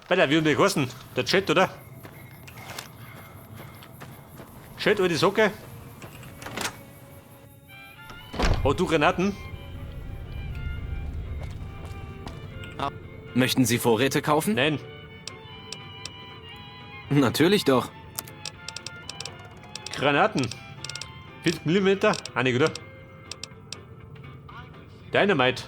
Bei der, wie haben die geheißen? Der Chat, oder? Chat, alte Socke. Hast du Granaten? Möchten Sie Vorräte kaufen? Nein. Natürlich doch. Granaten. 40 mm? Einig, oder? Dynamite.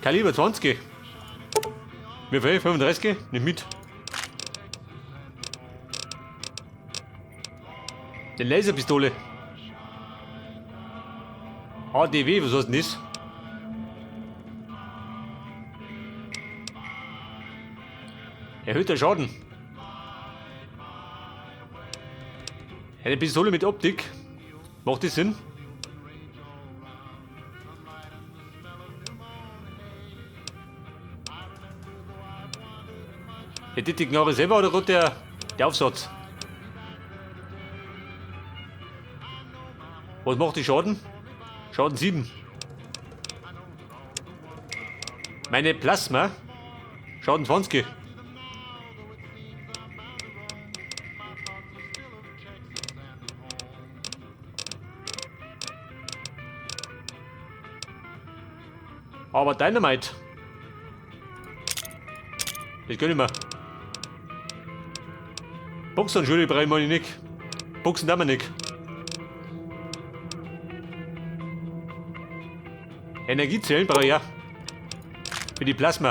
Kaliber 20. Wie viel? 35? Nicht mit. Die Laserpistole. ADW, was heißt denn das? Erhöhter Schaden. Eine Pistole mit Optik. Macht das Sinn? Hätte die Knarre selber oder gerade der Aufsatz? Was macht die Schaden? Schaden 7. Meine Plasma. Schaden 20. Aber Dynamite. Das gönn ich mir. Boxhandschuhe brauche ich mal nicht. Boxen darf man nicht. Energiezellen brauche ich auch. Für die Plasma.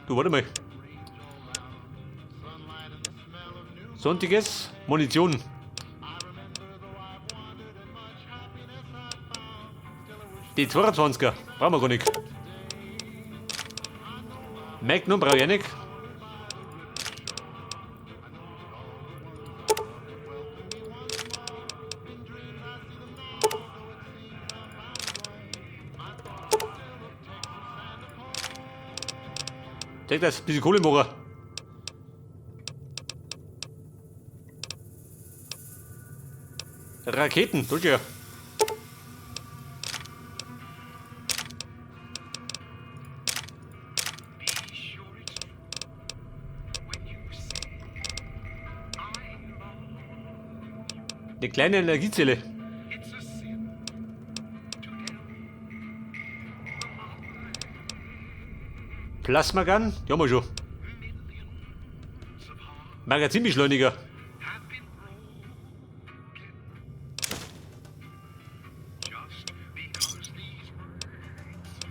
Du, warte mal. Sonntiges, Munition. Die 22er brauchen wir gar nicht. Magnum brauche ich auch nicht. Zeig das, bisschen Kohle machen. Raketen, tut ja. Eine kleine Energiezelle. Plasmagun, die haben wir schon. Magazinbeschleuniger.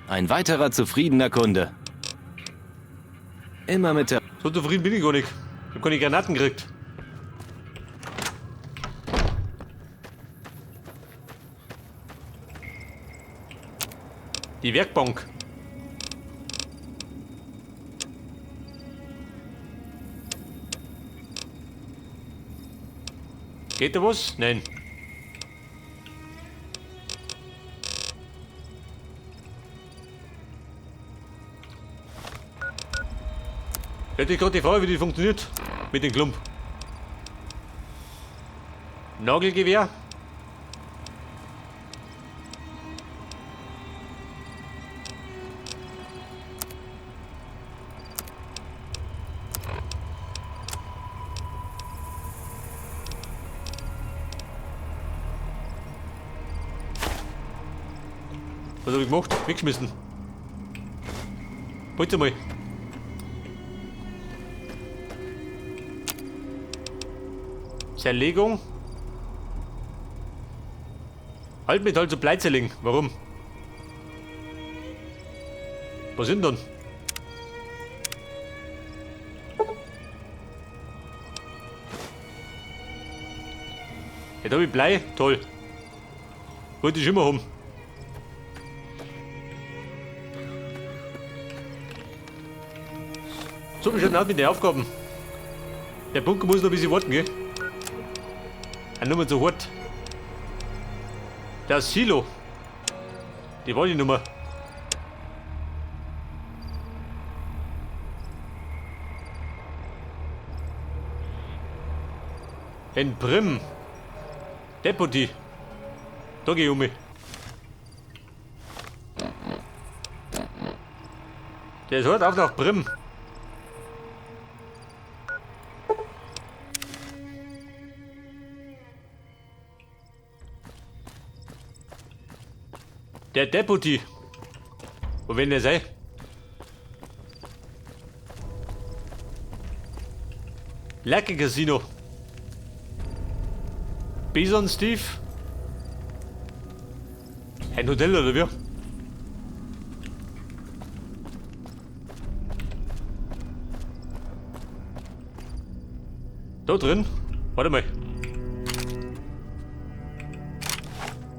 Ein weiterer zufriedener Kunde. Immer mit der... So zufrieden bin ich gar nicht. Ich hab keine Granaten gekriegt. Die Werkbank. Geht da was? Nein. Hätte ich gerade die Frage, wie die funktioniert. Mit dem Klump. Nagelgewehr. Was hab ich gemacht? Weggeschmissen. Warte mal. Zerlegung. Altmetall zu Blei zerlegen. Warum? Was sind denn? Ja, da hab ich Blei. Toll. Wollte ich immer haben. So, wie schaut denn aus mit den Aufgaben? Der Bunker muss noch ein bisschen warten, gell? Eine Nummer zu hart. Das Silo. Die war die Nummer. In Prim. Deputy. Da geh ich um mich. Der ist heute auf nach Prim. Der Deputy. Wo wenn der sei? Lecker Casino. Bison Steve. Ein Hotel oder wie? Da drin? Warte mal.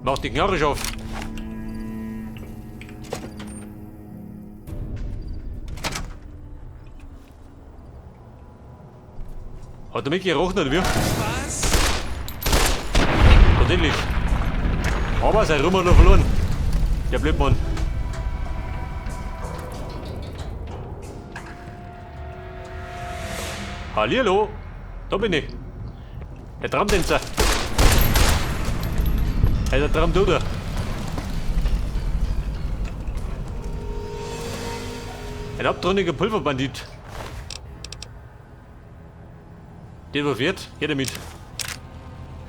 Mach die Knarre auf. Hat er mitgerochen oder wie? Was? Tatsächlich. Aber sein Rum hat er verloren. Der Blödmann. Hallihallo. Da bin ich. Der Traumtänzer. Hey, der Traumduder. Ein abtrünniger Pulverbandit. Der was wird? Her damit.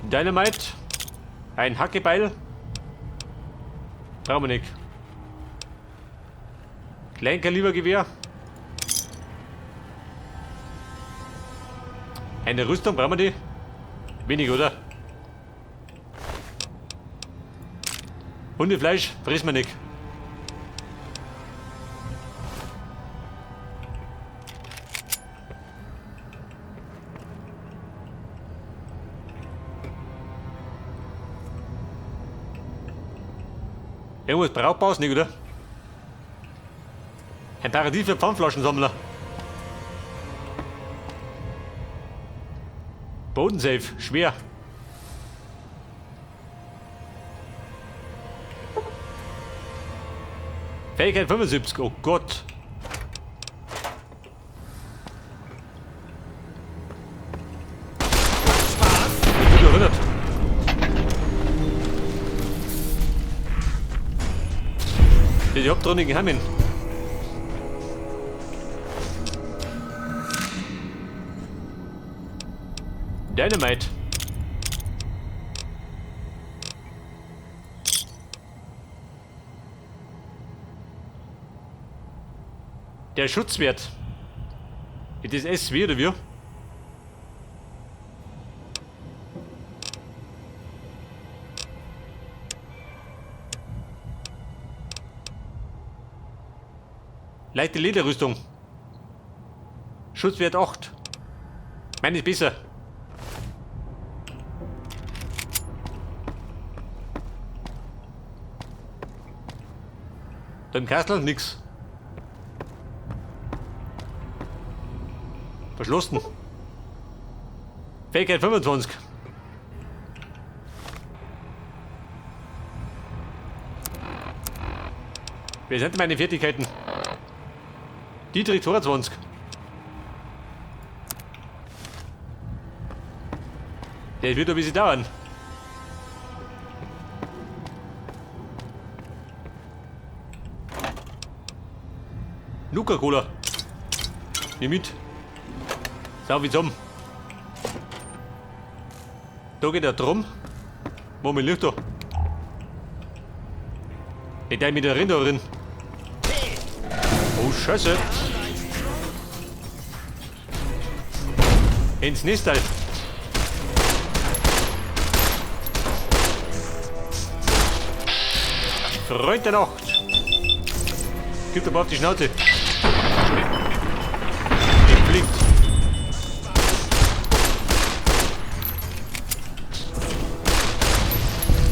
Dynamite. Ein Hackebeil. Brauchen wir nicht. Kleinkalibergewehr. Eine Rüstung, brauchen wir die? Wenig, oder? Hundefleisch fressen wir nicht. Irgendwas Brauchbares nicht, oder? Ein Paradies für Pfandflaschensammler. Bodensafe, schwer. Fähigkeit 75, oh Gott. Spaß? Ich bin erinnert. Die abtrünnigen Heimen. Dynamite. Der Schutzwert. Ist das SW oder wie? Leichte Lederrüstung. Schutzwert 8. Meine ist besser. Da im Kastel nix. Verschlossen. Fähigkeit 25. Wer sind denn meine Fertigkeiten? Dietrich 22. Der wird ein bisschen dauern. Nuka-Cola. Nimm mit. Sau wie zusammen. Da geht er drum. Moment, liegt da. Ich der mit der Rinder drin. Oh, Scheiße. Ins Nestal. Freund der Nacht. Gib doch mal auf die Schnauze. Blinkt.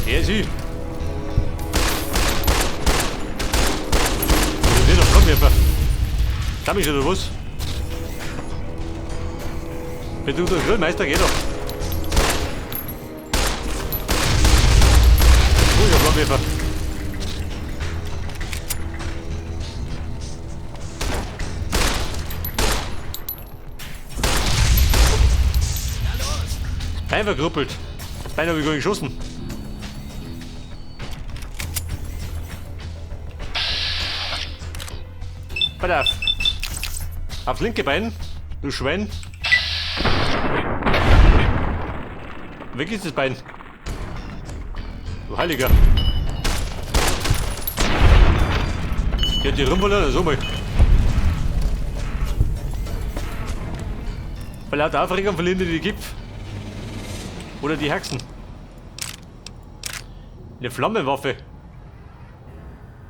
Er ist sie. Das ist ein Flammenwerfer. Da ist oder was? Wenn du der Grillmeister, geh doch. Wo ist der Flammenwerfer? Bein verkruppelt. Das Bein habe ich gar nicht geschossen. Pass auf. Aufs linke Bein, du Schwein. Weg ist das Bein. Du Heiliger. Der hat die rumverloren, so mal. Bei lauter Aufregung verlieren die die Gipf. Oder die Haxen. Eine Flammenwaffe.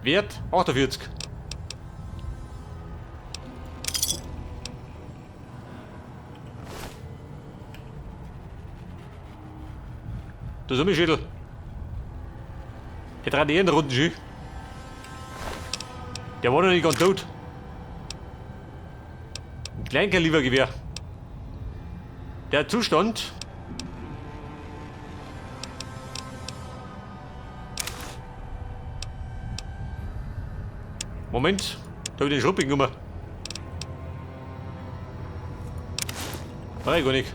Wert 48. Da ist mein Schädel. Der dreht eh einen runden Ski. Der war noch nicht ganz tot. Ein Kleinkalibergewehr. Der Zustand. Moment, da hab ich den Schrubbing genommen. Brauch ich gar nicht.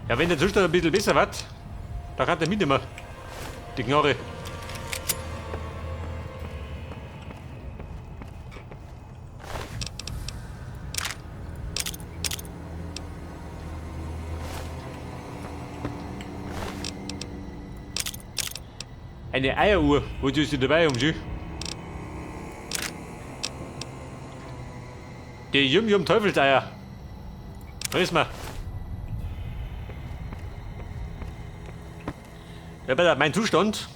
Ja, wenn der Zustand ein bisschen besser wird, dann kann der mitnehmen. Die Knarre. Eine Eieruhr, wo ist die dabei um sie? Die Yum Yum Teufelseier. Friss mal. Ja, pass auf, mein Zustand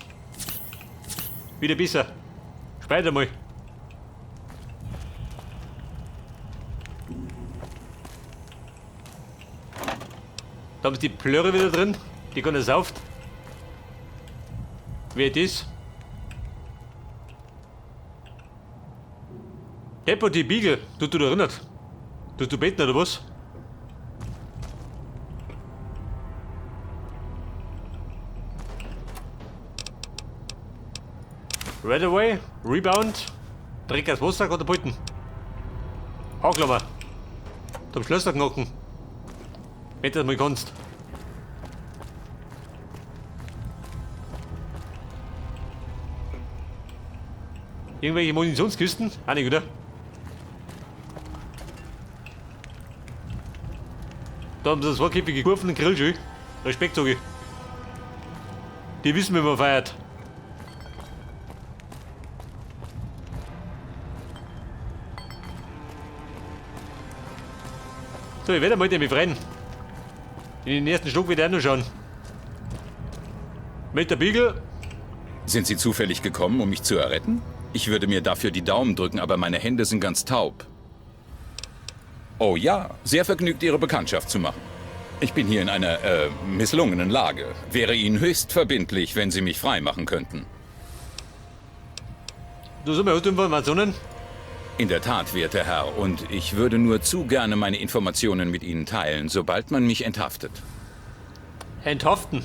wieder besser. Speicher mal. Da haben sie die Plörre wieder drin, die gar nicht sauft. Wer das? Deputy Beagle, du du erinnert. Du du beten oder was? Redaway, Rebound, Dreck aus Wasser, Katapulten. Haarklammer. Zum Schlösser knacken. Wenn du das mal kannst. Irgendwelche Munitionskisten? Auch nicht, oder? Da haben sie das zweiköpfige Kurven und Grill schon. Respekt, sag ich. Die wissen, wie man feiert. So, ich werde mal den befreien. In den ersten Stock wieder auch noch schauen. Mit der Beagle. Sind Sie zufällig gekommen, um mich zu erretten? Ich würde mir dafür die Daumen drücken, aber meine Hände sind ganz taub. Oh ja, sehr vergnügt, Ihre Bekanntschaft zu machen. Ich bin hier in einer, misslungenen Lage. Wäre Ihnen höchst verbindlich, wenn Sie mich freimachen könnten. Du sag mal, hast du Informationen? In der Tat, werter Herr, und ich würde nur zu gerne meine Informationen mit Ihnen teilen, sobald man mich enthaftet. Enthaften?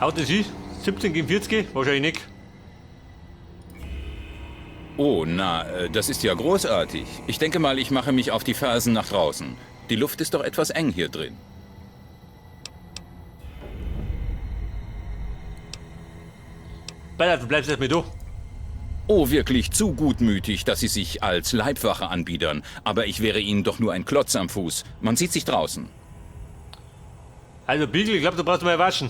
Haut es hin? 17 gegen 40? Wahrscheinlich nicht. Oh, na, das ist ja großartig. Ich denke mal, ich mache mich auf die Fersen nach draußen. Die Luft ist doch etwas eng hier drin. Beider, du bleibst erstmal da. Oh, wirklich zu gutmütig, dass Sie sich als Leibwache anbiedern. Aber ich wäre Ihnen doch nur ein Klotz am Fuß. Man sieht sich draußen. Also, Beagle, ich glaub, du brauchst mal waschen.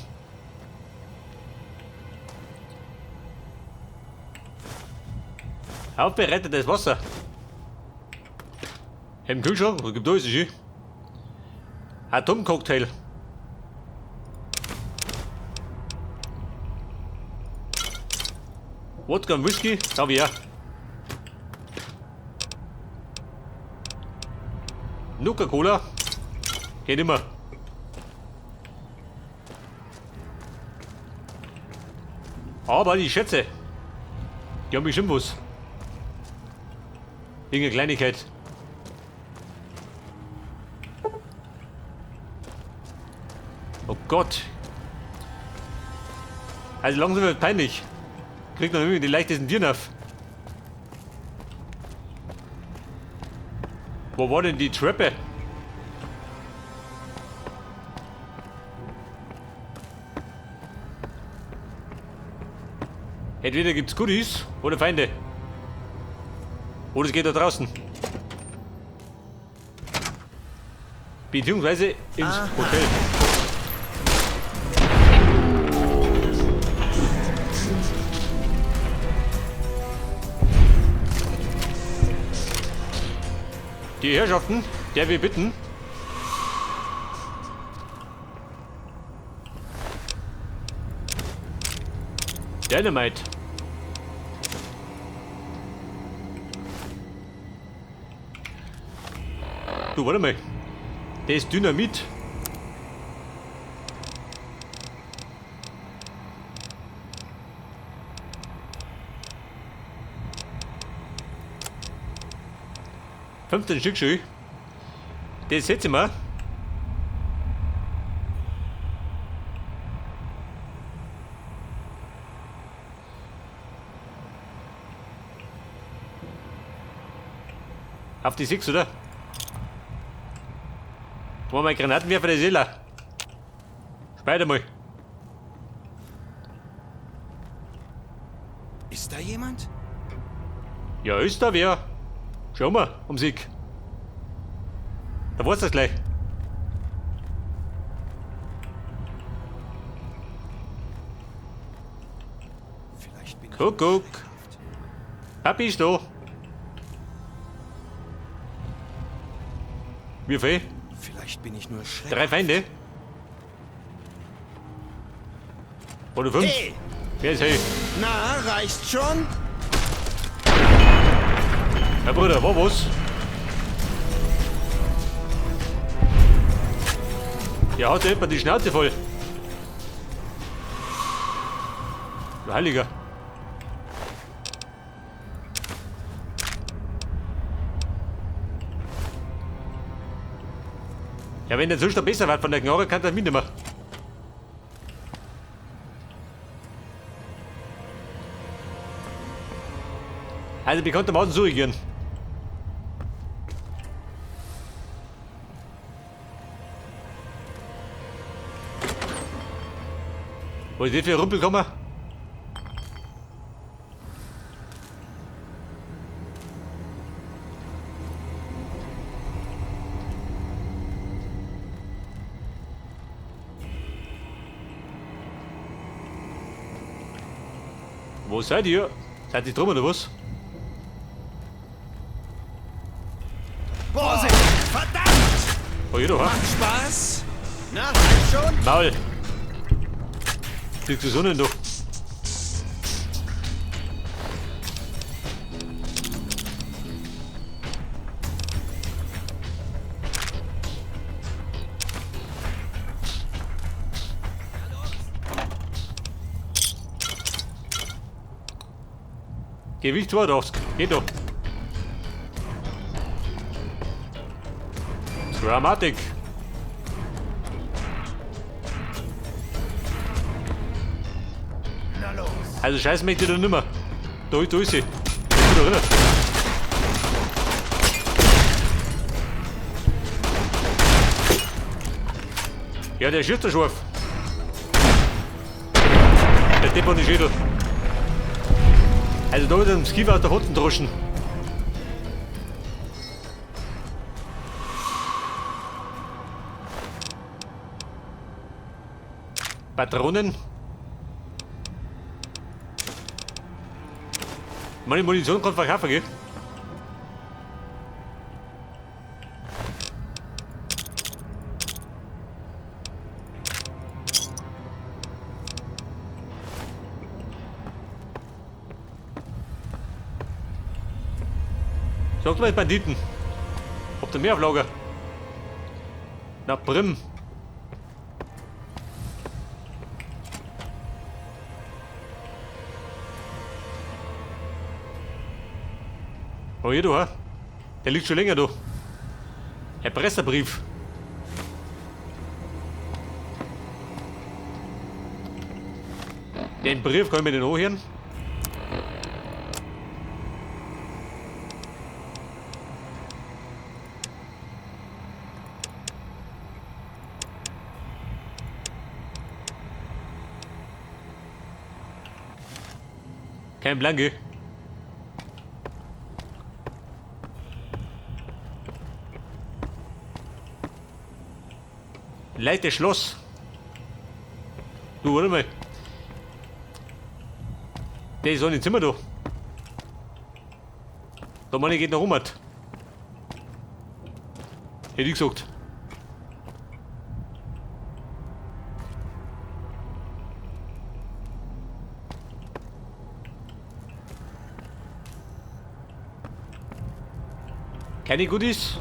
Aufbereitetes Wasser. Im Kühlschrank, was gibt da ist es? Atomcocktail. Wodka und Whisky, glaub ich ja. Nuka-Cola. Geht immer. Aber die Schätze, die haben bestimmt was. Irgendeine Kleinigkeit. Oh Gott. Also langsam wird peinlich. Kriegt man irgendwie die leichtesten Tieren auf. Wo war denn die Treppe? Entweder gibt's Goodies oder Feinde. Oder es geht da draußen. Beziehungsweise ins Hotel. Die Herrschaften, der wir bitten. Dynamite. Du, warte mal. Der ist Dynamit. 15 Stück schon. Das setzen wir. Auf die 6, oder? Wo mein Granatenwerfer, der ist eh leer. Speicher mal. Ist da jemand? Ja, ist da wer? Schau mal, um Sieg. Da war's das gleich. Vielleicht bin ich Guck, nur guck. schreckhaft. Papi ist da. Wie viel? Vielleicht bin ich nur schreckhaft. 3 Feinde. Oder 5. Hey! Wer ist hey? Na, reicht schon? Herr Bruder, war was? Ja, hat etwa die Schnauze voll. Du Heiliger. Ja, wenn der Zustand besser wird von der Knarre, kann das mitnehmen. Also bekanntermaßen so regieren. Wo ist das für ein Rumpel gekommen? Wo seid ihr? Seid ihr drum oder was? Vorsicht! Verdammt! Oh, hier doch, ha? Macht Spaß? Na, reicht schon? Maul! Liegt die Sonne doch. Gewicht 82, geht doch. Dramatik. Na los! Also scheißen möchte ich da nimmer. Da, da ist sie. Da ist sie da drin. Ja, der schießt da scharf. Der Depp an die Schädel. Also da ist ein Skiver aus der Hotzen droschen. Patronen. Meine Munition kann verkaufen, gell? Sagt mal Banditen. Habt ihr mehr auf Lager? Na, Brim. Oh, hier, du, ha? Der liegt schon länger da. Erpresserbrief. Den Brief kann ich mir den anhören. Kein Blanke. Leite Schloss. Du, warte mal. Der ist auch nicht Zimmer da. Da meine ich geht noch um. Hätte ich gesagt. Keine Goodies.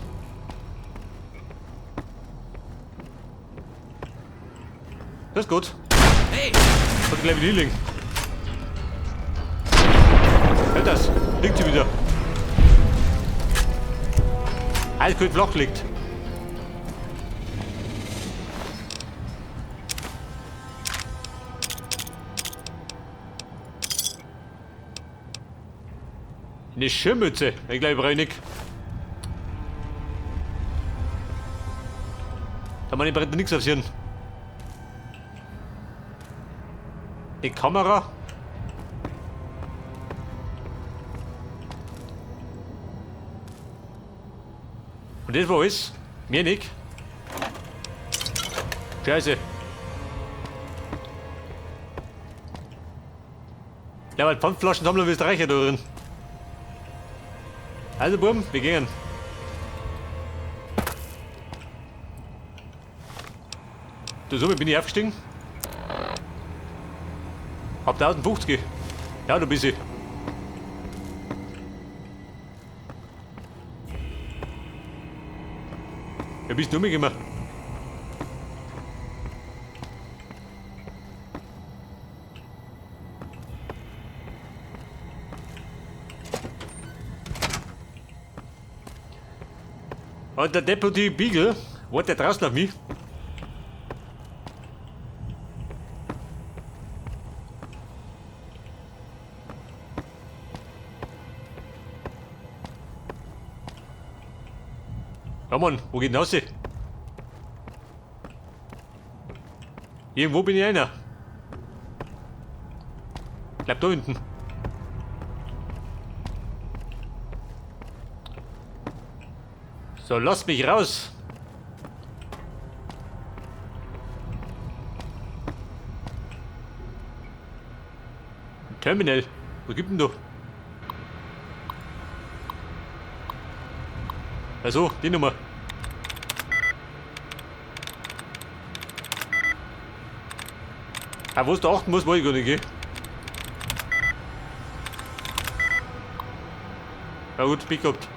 Das ist gut. Hey! Hat gleich wieder hinlegen. Hört das? Liegt sie wieder. Eiskalt flach liegt. Eine Schirmmütze. Ich glaube, brauche ich nicht. Da meine brennt nichts aufs Hirn. Die Kamera. Und das war alles. Mehr nicht. Scheiße. Ja, weil Pfandflaschen sammeln wirst du reicher da drin. Also, Buben, wir gehen. Du, somit bin ich aufgestiegen. Hab 1050. Ja, du bist ich. Ja, bist du umgekommen? Und der Deputy Beagle wartet draußen auf mich. Ja Mann, wo geht denn raus? Irgendwo bin ich einer. Bleib da hinten. So, lass mich raus. Terminal. Wo gibt denn du? Also, die Nummer. Ah, wo du achten musst, weiß ich gar nicht, gell? Na gut, Pech gehabt.